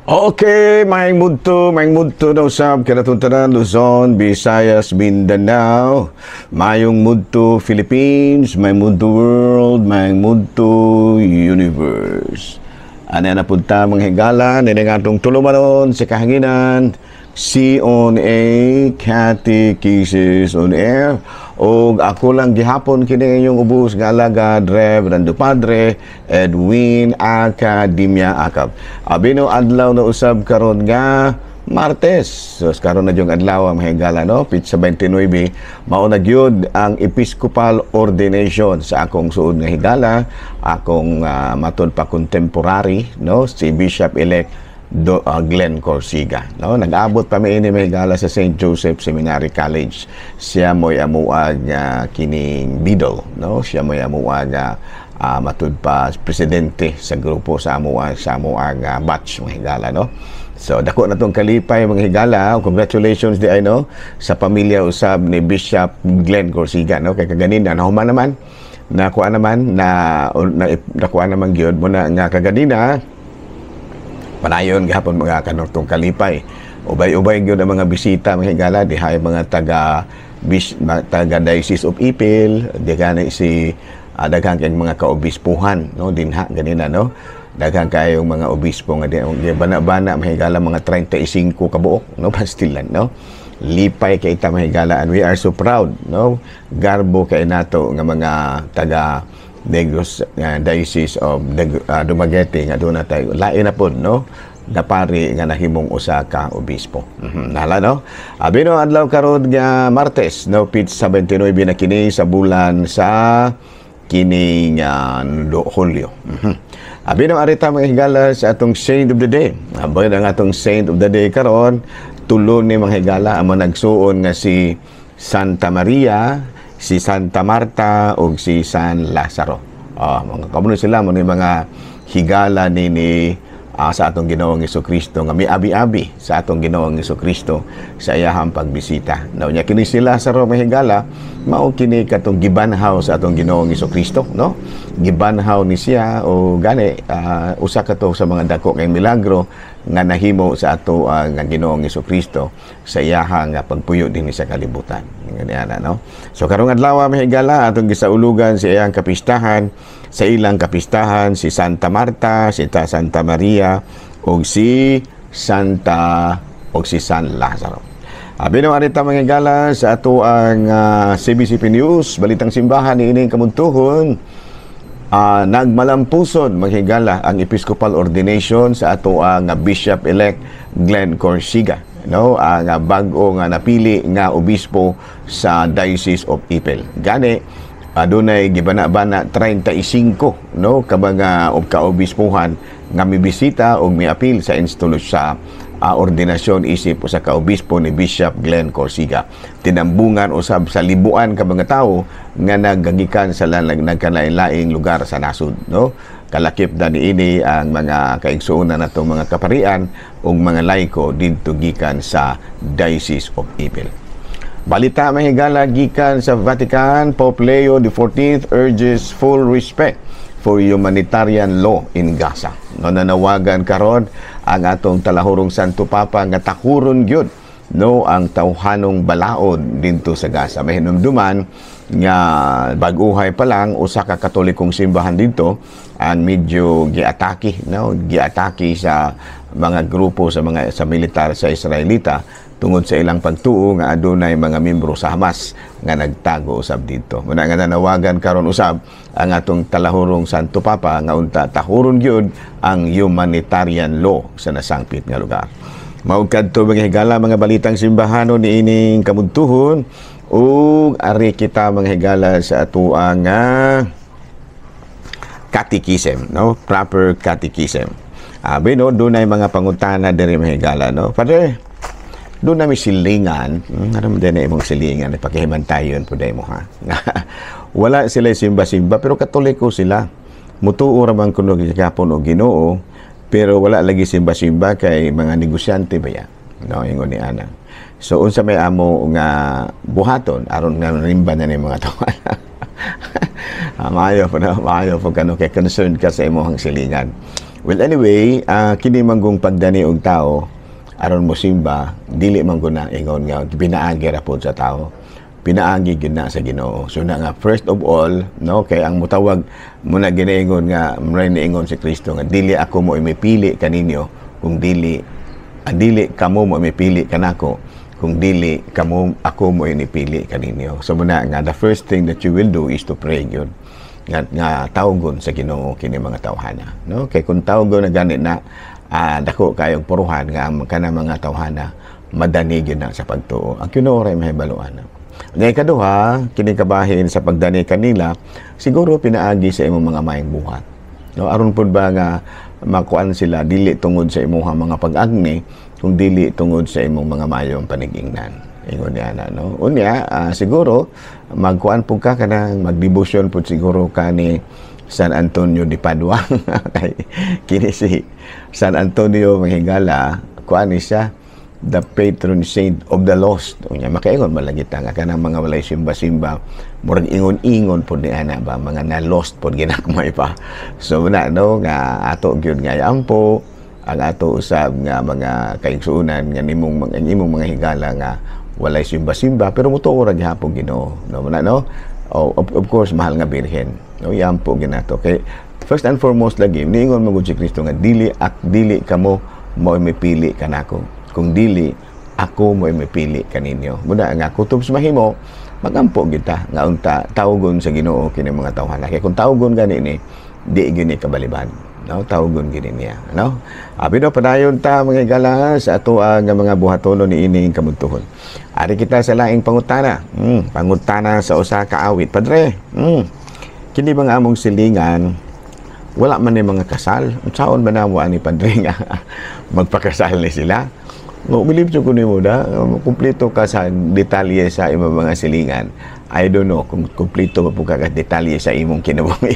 Okay, maayong mudto na usab kanatong tanan, Luzon, Visayas, Mindanao, maayong mudto Philippines, maayong mudto world, maayong mudto universe. Ano na punta, mga higala, nining atong tulumanon sa kahanginan, C on A, Catechesis on Air, og ako lang gihapon kini inyong ubos nga alagad, Reverendo Padre Edwin Academia Acab. Abino adlaw na usab karon nga Martes. So karon na yung adlaw, ang higala, no, pitsa 29, mao na gyud ang episcopal ordination sa akong suod nga higala, akong matud pa contemporary, no, si Bishop elect Glenn Corsiga, no? Nag-abot pa mi ini, mga higala, sa St. Joseph Seminary College. Siya mo'y amuag kining Beadle, no? Siya mo'y amuag matud pa presidente sa grupo sa amuag batch, mga higala, no? So dako na tong kalipay, mga higala. Congratulations di ay, no, sa pamilya usab ni Bishop Glenn Corsiga, no? Kay kaganina nahuman naman, nakuha naman na, nakuha naman gyud mo na nga kaganina panayon gihapon mga kanurtong kalipay. Ubay-ubay gyud ang mga bisita, mga higala, dihay mga taga Diocese of Ipil, di gani si daghan kayong mga kaobispuhan, no, dinha ganina, no. Daghan kayong mga obispo nga di bana-bana, mga higala, mga 35 kabuok, no, pastilan, no. Lipay kay ta, mga higala, and we are so proud, no. Garbo kay nato nga mga taga Negros Diocese of Dumaguete nga doon na tayo lain na pod, no, na pari nga nahimong usa ka obispo. Nala, no. Abino adlaw karon nga Martes, no, pitsa 29 na kini sa bulan sa kining Hulyo. Abino arita, mga higala, sa atong saint of the day. Aboy ang atong saint of the day karon, tulo ni, mga higala, ang mga nagsuon nga si Santa Maria, si Santa Marta ug si San Lazaro. Mga kamuno sila mo ni mga higala ni sa atong Ginoong Kristo nga miabi-abi sa atong Ginoong Kristo sa iyahang pagbisita. Now, nya kini si Lazaro, mga higala, mao kini katong gibanhaw sa atong Ginoong Kristo, no? Gibanhaw ni siya o gani usa ka to sa mga dako kay milagro nga nahimo sa ato nga Ginoong Kristo sa iyahang pagpuyo dinhi sa kalibutan. Ngani, no? So karong adlaw, mga higala, atong gisaulugan sa iyang kapistahan, sa ilang kapistahan, si Santa Marta, si Santa Maria ug si Santa ug si San Lazaro. Abi no arita, mga higala, sa ato ang CBCP News, Balitang Simbahan niining kamuntuhon, nagmalampuson, mga higala, ang episcopal ordination sa ato ang Bishop-elect Glenn Corsiga, no, ang bag-o nga napili nga obispo sa Diocese of Ipil. Gani adunay gibana-bana 35, no, ka mga og kaobispuhan nga mibisita og miapil sa institusyon sa ordinasyon isip usa ka obispo ni Bishop Glenn Corsiga. Tinambungan usab sa libuan ka mga tawo nga naggagikan sa nagkalain-laing lugar sa nasod, no? Kalakip na niini ang mga kaigsuonan natong mga kaparian ug mga laiko didto gikan sa Diocese of Ipil. Balita, mga higala, gikan sa Vatican, Pope Leo XIV urges full respect for humanitarian law in Gaza. No, nanawagan karon ang atong talahurong Santo Papa nga tahuron gyud, no, ang tawhanong balaod didto sa Gaza. May hinumduman nga bag-uhay pa lang usa ka Katolikong simbahan didto ang medyo giatake, no, giatake sa mga grupo sa mga sa militar sa Israelita tungod sa ilang pagtuo nga adunay mga membro sa Hamas nga nagtago usab didto. Muna nga nanawagan karon usab ang atong talahurong Santo Papa nga unta tahuron gyud ang humanitarian law sa nasangpit nga lugar. Mao kadto, mga higala, mga balitang simbahano niining kamudtuhon ug ari kita, mga higala, sa atoang nga catechism, no? Proper catechism. Abi no, dunay mga pangutana diri, mga higala, no? Father, duna mi silingan, ano mo din imong silingan, pakihimantayon po mo ha. Wala sila simba-simba pero Katoliko sila. Mutuo ra man kuno gihapon og Ginoo pero wala lagi simba-simba kay mga negosyante ba ya. No, ingon ni ana. So unsa may amo nga buhaton aron nga rimba na ni mga tawo? Maayo po, no? Maayo po kano kay concerned ka sa imong silingan. Well, anyway, kini manggong pagdani og tao aron mo simba, dili man gud na ingon nga pinaagi ra pod sa tao, pinaagi gyud na sa Ginoo. So na nga, first of all, no, kay ang mutawag mo na ginaingon nga mray niingon si Kristo nga dili ako mo mipili kaninyo kung dili dili kamo mo mipili kanako kung dili kamo ako mo inipili kaninyo. So muna nga the first thing that you will do is to pray gyud nga tawgon sa Ginoo kini mga tawhana, no? Kay kung tawgon na gani na, dako kayong puruhan nga ang kanang mga tawhana madani gyud na sa pagtuo. Ang Ginoo ray mahibaluan. Ngay kaduha, kini kabahin sa pagdani kanila, siguro pinaagi sa imong mga maayong buhat. No, aron pud ba nga makuan sila dili tungod sa imong mga pag-agni, kung dili tungod sa imong mga mayong panigingnan. Ingon niya na, no? Unya, siguro magkuan pud ka, kanang magdebosyon pud siguro ka ni San Antonio de Padua. Kay kini si San Antonio, mga higala, kuan ni siya, the patron saint of the lost. Unya makaingon man lagi ta nga kanang mga walay simba-simba, murag ingon-ingon pud ni ana ba, mga na lost pud ginagmay pa. So na, no, nga ato gyud nga iampo ang ato usab nga mga kaigsuonan nga nimong mga imong mga higala nga walay simba-simba pero mutuo ra gihapon Ginoo, no na, no? Oh, of course, mahal nga Birhen, no, iampo ginato kay first and foremost lagi niingon mo gud si Kristo nga dili ak dili kamo mo mipili kanako kung dili ako mo mipili kaninyo. Muna nga kutob sa mahimo, magampo kita nga unta tawgon sa Ginoo kini mga tawhana, kay kung tawgon gani ni, di gyud ni kabalibad, no? Tawgon gini niya, no? Abi no, padayon ta, mga higala, sa ato ang mga buhatono ni ining kabuntuhon. Ari kita sa laing pangutana. Pangutana sa usa ka awit, "Padre, kini bang among silingan wala man ni mga kasal? Unsaon ba namo ani, padre, nga magpakasal ni sila?" No, bilib ko nimo da, kumpleto ka sa detalye sa imong mga silingan. I don't know kung kumpleto ba po ka ka detalye sa imong kinabuhi.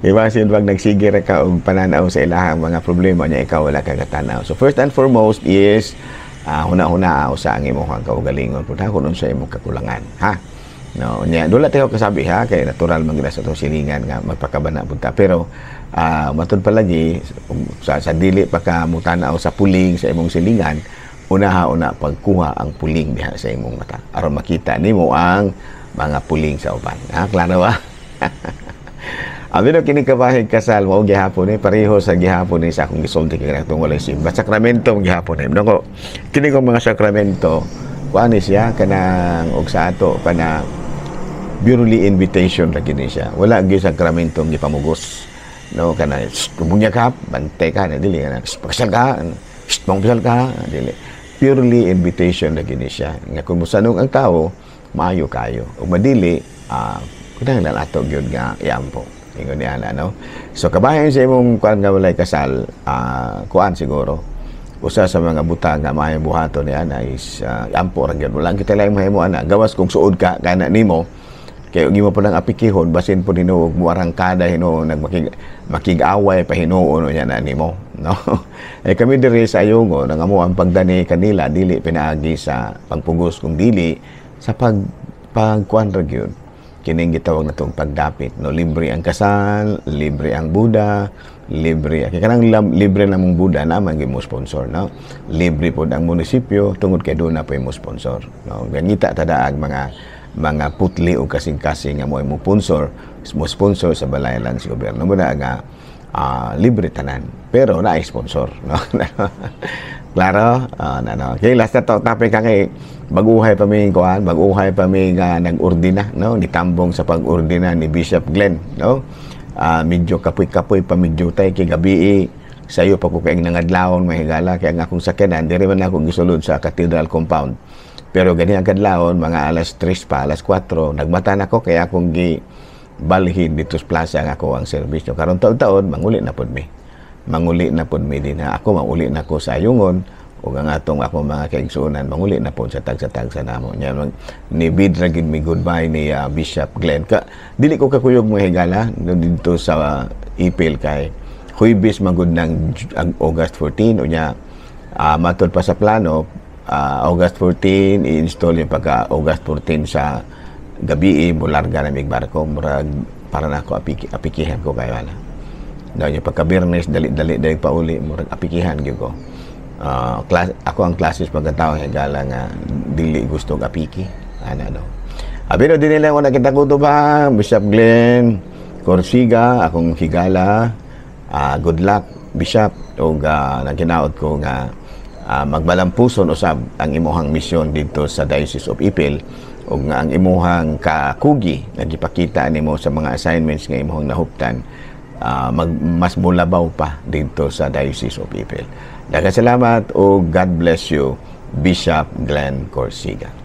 Imagine pag nagsige ra ka og pananaw sa ilahang mga problema niya, ikaw wala ka katanaw. So first and foremost is huna-huna usa ang imong kaugalingon pud ha, kung unsa imong kakulangan, ha. No, nya dula tayo kasabi ha, kay natural man gid sa atong silingan nga magpakabana pud ta. Pero matud palagi sa dili pa ka mutanaw sa puling sa imong silingan, unaha una pagkuha ang puling diha sa imong mata aron makita nimo ang mga puling sa uban. Ha, klaro ba? Abi no, kini kabahig kasal mao gihapon ni pareho sa gihapon ni sa akong gisulti kay kanatong walay simba. Sakramento gihapon ni. Nako, kini kong mga sakramento, kuan ni siya kanang og sa ato kana purely invitation lagi ni siya. Wala gyud sakramento gipamugos. No, kana tumunya ka, bantay ka na dili kana. Pakasal ka, mangpasal ka, dili. Purely invitation lagi ni siya. Nga kung mosanong ang tao, maayo kayo. Ug madili, kinahanglan ato gyud nga iampo. Ingon niya na, no? So, kabahin sa imong kuan nga walay kasal, kuan siguro, usa sa mga butang nga maayong buhaton ni ana is ampo ra gyud. Wala kita lang mahimo ana. Gawas kung suod ka kana nimo, kay ug imo pa nang apikihon, basin po hinuog muarangkada hinuon, nagmakig makig-away pa hinuon niya na nimo, no? Eh kami diri sa Ayungon, ang amo ang pagdani kanila dili pinaagi sa pagpugos kung dili sa pagkuan ra gyud, kining gitawag natong pagdapit, no? Libre ang kasal, libre ang buda, libre kay kanang libre na mong buda naman gyud mo sponsor, no? Libre pod ang munisipyo tungod kay doon na po mo sponsor, no? Gangita tadaag mga putli o kasing-kasing nga mo sponsor sa balay lang sa gobyerno mo na nga libre tanan pero na sponsor, no? Klaro? Na, no. Okay, last na to topic ka kay baguhay pa mi kuan, baguhay pa mi nga nag-ordina, no? Nitambong sa pag-ordina ni Bishop Glenn, no? Medyo kapoy-kapoy pa, medyo tay kay gabi sayo pa ko kay nangadlawon, mahigala, kay ang akong sakyanan diri man ako gisulod sa cathedral compound. Pero gani ang kadlawon, mga alas 3 pa, alas 4, nagmata na ko kaya akong gi balhin dito sa plaza ang ako ang serbisyo. Karon taon-taon manguli na pod mi. Manguli na pod mi din ha. Ako manguli na ko sa Ayungon ug ang atong akong mga kaigsuonan manguli na pod sa tagsa-tagsa namo. Nya ni bid ra gid mi goodbye ni Bishop Glenn. Ka dili ko kakuyog, mga higala, dito sa Ipil kay Huybis magud ng ang August 14. Unya matod pa sa plano, August 14 i-install, yung pagka August 14 sa gabi mularga na mig barko. Murag para na ako apikihan ko kayo ana. Daw niya pagka Biyernes, dali-dali dahil pauli, murag apikihan gyud ko. Class, ako ang classes pagkatao higala nga dili gusto og apiki ana no. Abino din nila wala kita kutob ha, Bishop Glenn Corsiga, akong higala. Good luck, Bishop, ug nagkinaot ko nga magbalampuson usab ang imuhang misyon dito sa Diocese of Ipil ug nga ang imuhang kakugi nga gipakita nimo sa mga assignments nga imuhang nahuptan mas mulabaw pa dito sa Diocese of Ipil. Daghang salamat o God bless you, Bishop Glenn Corsiga.